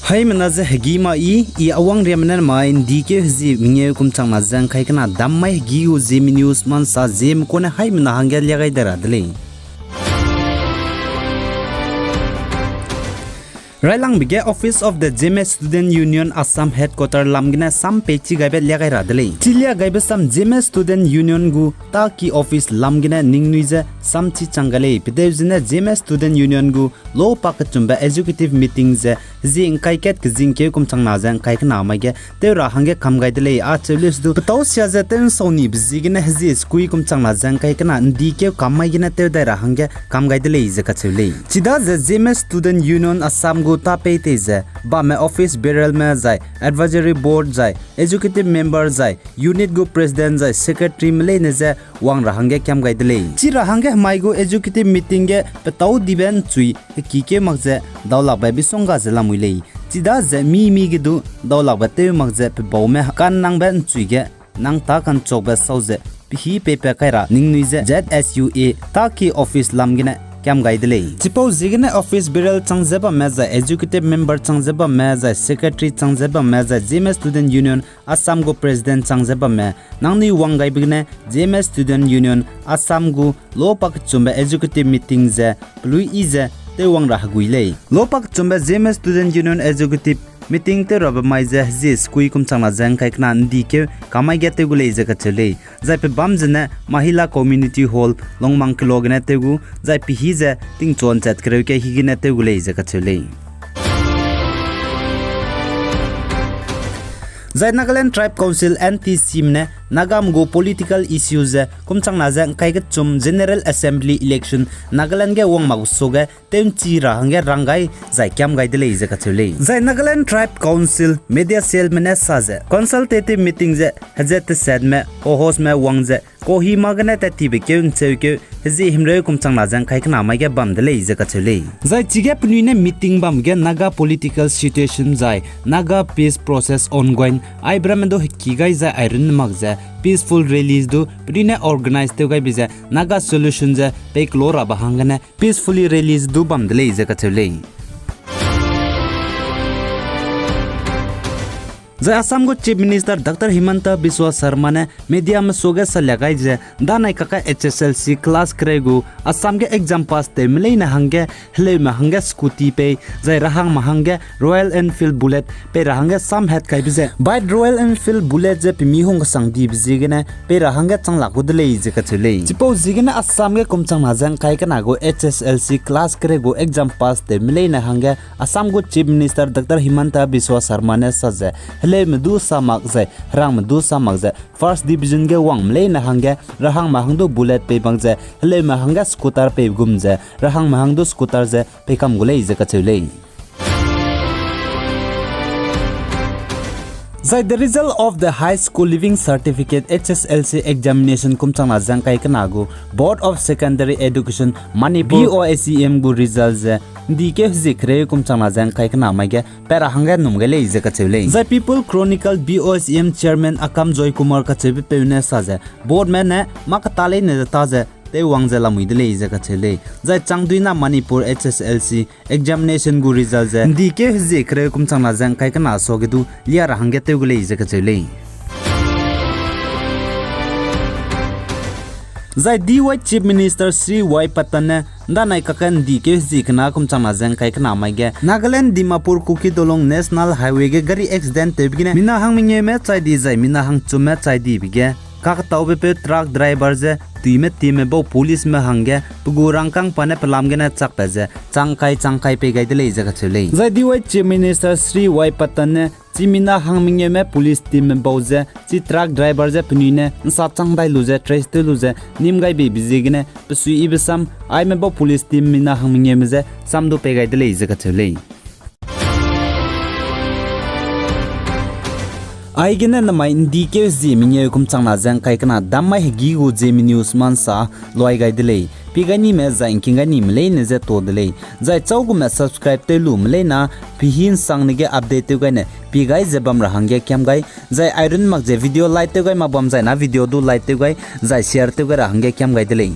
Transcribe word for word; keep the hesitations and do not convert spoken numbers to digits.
Haimena ze hegî ma i, i awang riamme ne mai ’ndi keu hezie mengeu kum changna ze ’ngkai kena dam mai hegî gu Zeme News mansa Zeme kune haimena hangge lia gai de ra de lei. Railangbe ge Office of the Zeme Student Union Assam Headquarter lam gene sam pei chi gaibe lia gai ra de lei. Chi lia gaibe sam Zeme Student Union gu tâki office lam gene ningnui ze sam chi chang gai lei. Pedeu zene Zeme Student Union gu lo pakechumbe executive meeting ze hezie ’ngkai kat kezing keu kum changna ze ’ngkai kena mai ge tew ra hangge kam gai de lei. Acheu leuse du petâu sia ze tew ’nsau nibe ziegene hezie sekui kum changna ze ’ngkai kena ’ndi keu kam mai gene tew dai ra hangge kam gai de lei ze kacheu lei. Chidaze Zeme Student Union Assam gu tâ pei tei ze bamme office bearerme zai advisory board zai executive member zai unit gu president zai secretaryme leine je wang ra hangge kiam gai de lei. Chi ra hangge hemai gu executive meeting ge petâu dibe ’nchui heki keu mak ze daulakbe bisongga ze lamui lei. Chidaze mi mi ge du daulakbe tew mak ze pebaume ka'nnangbe ’nchui ge nang tâ ka'nchakbe sau ze pehî peipat kai ra ningnui ze Z S U A tâki office lam gene kiam gai de lei. Chipau ziegene office bearer chang ze bamme zai executive member chang ze bamme zai secretary chang ze bamme zai Zeme Student Union Assam gu president chang ze bamme, nangnui wang gaibe gene Zeme Student Union Assam gu lo pakechumbe executive meeting ze pelui yi ze tewwang ra hegui lei. Lo pakechumbe Zeme Student Union executive meeting tew rabe mai ze hezie sekui kum changna ze ’ngkai kena ’ndi keu kam mai ge tew gu lei ze kacheu lei. Zai pebâm zene Mahila Community Hall Longmang kelo gene tew gu, zai pehî ze tingchuan chat kereu ke higene tew gu lei ze kacheu lei. Zai Nagaland Tribe Council, N T Cme ne Nagame gu political issue ze kum changna ze ’ngkai kechum General Assembly election Nagaland ge wang mak suage tew ’nchi ra hangge rang gai zai kiam gai de lei ze kacheu lei. Zai Nagaland Tribe Council media cellme ne sa ze consultative meeting ze hezat tesatme, co-hostme wang ze Kohima gene tat tibe keu ’ncheukeu hezie himreu kum changna ze ’ngkai kena mai ge bam de lei ze kacheu lei. Zai chige penui ne meeting bam ge Naga political situation zai Naga peace process ongoing aibe ramme du heki gai zai airun mak ze peaceful rallies du penui ne organize tew gaibe ze Naga solution ze pei kelo rabe hanggene peacefully rallies du bam de lei ze kacheu lei. Zai Assam gu Chief Minister Doctor Himanta Biswa Sarma ne mediame suage salia gai ze, ’ndanai kakge H S L C class kereu gu Assam ge exam pass tewme leine hangge heleume hangge scooty pei, zai rahangme hangge Royal Enfield Bullet pei ra hangge samhat kaibe ze, bike Royal Enfield Bullet ze pemi hung kesang dibe ziegene pei ra hangge chang lak gu de lei ze kacheu lei. Chipau ziegene Assam ge kum changna ze ’ngkai kena gu H S L C class kereu gu exam pass tewme leine hangge Assam gu Chief Minister Doctor Himanta Biswa Sarma ne sa ze, heleume du sa mak zai herangme du sa mak ze first division ge wangme leine hangge rahangme hang du bullet pei bang ze heleume hangge scooter pei gum ze rahangme hang du scooter ze pei kam gu lei ze kacheu lei. Zai the result of the High School Leaving Certificate, H S L C examination kum changna ze ’ngkai kena gu Board of Secondary Education Manipur, B O S E M gu result ze ’ndi keu hezie kereu kum changna ze ’ngkai kena mai ge pat ra hangge num gai lei ze kacheu lei. Zai People Chronicle B O S E M chairman Akam Joy Kumar kacheube peu ne sa ze, boardme ne mâ keta leine ze ta ze tewwang ze lamui de lei ze kacheu lei. Zai changduina Manipur H S L C examination gu result ze ’ndi keu hezie kereu kum changna ze ’ngkai kena suage du lia ra hangge tew gu lei ze kacheu lei. Zai D Y Chief Minister Shri Y Patton ne ’ndanai kakge ’ndi keu hezie kena kum changna ze ’ngkai kena mai ge Nagaland Dimapur Kuki Dolong National Highway ge gari accident tewbe gene mina hang mengeume chai di zai mina hangchumme chai dibe ge kaketaube peu truck driver ze tuime timme bau policeme hangge pe gu rangkâng pa ne pelam gene chakpat ze chang kai chang kai pei gai de lei ze kacheu lei. Zai D Y Chief Minister Shri Y Patton ne chi mina hang mengeume police teamme bau ze chi truck driver ze penui ne ’nsa chang dai lu ze trace tew lu ze nîm gai beibe ziegene pe suiyibe sam aime bau police team mina hang mengeume je sam du pei gai de lei ze kacheu lei. Aigene namai ’ndi keu hezie mengeu kum changna ze ’ngkai kena dam mai hegî gu Zeme News mansa luai gai de lei. Pie gai nime zai ’ngking gai nime leine je to de lei. Zai châu gume subscribe tew lume leina, pehî ’nsangne ge update tew gaine pie gai ze bam ra hangge kiam gai. Zai airun mak ze video like tew gai makbam zai na video du like tew gai, zai share tew gai ra hangge kiam gai de lei.